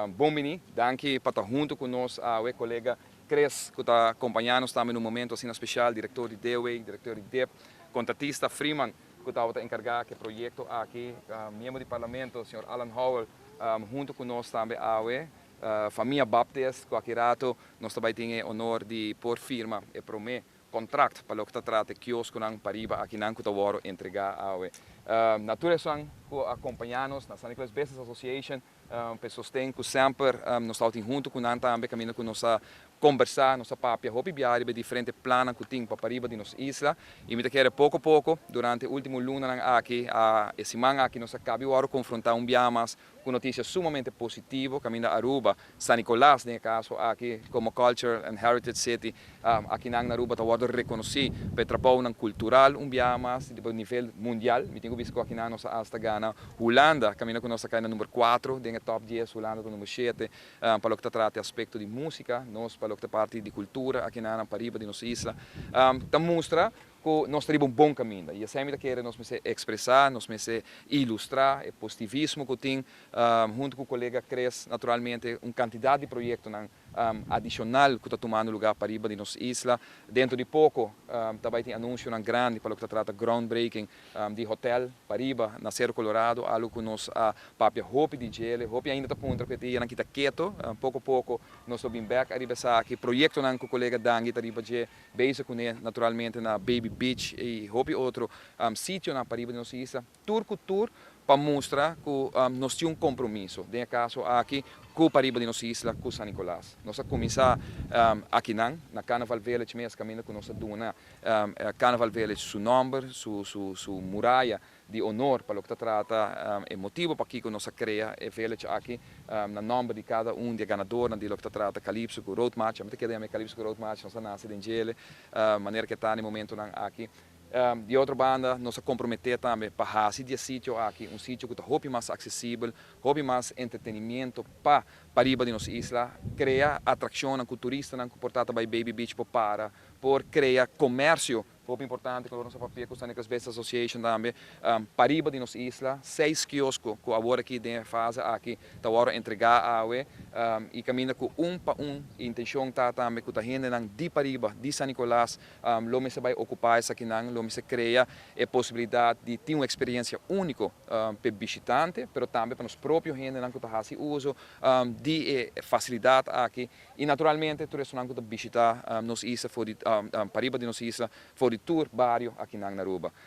Bon bini, danki pa ta hunto cu nos, e colega Chris, cu ta acompañando nos tambe den un momento asina special, director di DOW, director di DIP, contratista Freeman, cu ta encarga cu e proyecto aki, miembro di parlamento, señor Alan Howell, hunto cu nos tambe awe, famia Baptist, cu aki rato nos tambe tin e honor di por firma e prome contract pa loke ta trata kioskonan pariba aki nan cu ta wordo entrega awe. Na tur esnan cu a acompaña nos na San Nicolas Business Association, pa sosten cu semper nos ta hunto cu nan tambe, caminda cu nos a conversa, nos a papia hopi biaha riba diferente plan cu tin pa pariba di nos isla y mi ta kere poco poco durante ultimo lunanan aki, e siman aki nos a caba di confronta un biaha mas cu noticia sumamente positivo, caminda Aruba, San Nicolas, den caso aki, como Culture and Heritage City, aki na Aruba ta wordo reconoci pa trabou cultural un biaha mas di nivel mundial. Mi tin cu bisa aki na nos hasta gana Hulanda, caminda cu nos a cay na number 4, den top 10, Hulanda ta number 7, pa loke ta trata aspecto di musica, nos pa loke ta parti di cultura aki na pariba di nos isla. Ta mustra cu nos tin un bon caminda. Y esey mi kier nos mester expresa, nos mester ilustra e positivismo cu tin, hunto cu e colega Chris, naturalmente, un cantidad di proyecto adicional cu ta tumando luga pariba di nos isla. Dentro di poco, tambe tin anuncio grandi pa loke ta trata groundbreaking di hotel pariba na Cerro Colorado, algo cu nos a papia hopi di dje, hopi ainda ta puntra cu ta kita keto, poco poco nos ta bin back ariba esaki, proyectonan cu colega Dangi ta riba dje, bezig cu naturalmente na Baby Beach y hopi otro sitio na pariba di nos isla, tur cu tur pa mustra cu nos tin un compromiso, den caso aki, cu pariba di nos isla, cu San Nicolas. Nos a cuminsa aki na Carnival Village mes, caminda cu nos a duna Carnival Village su nomber, su muraya di honor pa loke ta trata e motibo pakico nos a crea e village aki, na nomber di cada un di ganado di loke ta trata Calypso cu Road March, ami ta kere Calypso cu Road March, nos a nace den dje, manera cu ta na momentonan aki. Di otro banda, nos a compromete tambe pa haci e sitio aki un sitio cu ta hopi mas accesibel, hopi mas entretenimento pa pariba di nos isla, crea atraccion cu turistanan cu por ta bay Baby Beach por para, por crea comercio, hopi importante cu nos papia cu San Nicolas Business Association tambe, pariba di nos isla, seis kiosko cu awor aki den fase aki, ta awor entrega awe, y caminda cu un pa un intencion ta tambe cu ta hendenan di pariba, di San Nicolas, lo mester bay ocupa esakinan, lo mester crea e posibilidad di tin un experiencia unico pa bishitante, pero tambe pa nos propio hendenan cu ta haci uso di facilidad aki y naturalmente turistanan cu ta bishita nos isla for di pariba di nos isla, for di tur bario aki na Aruba.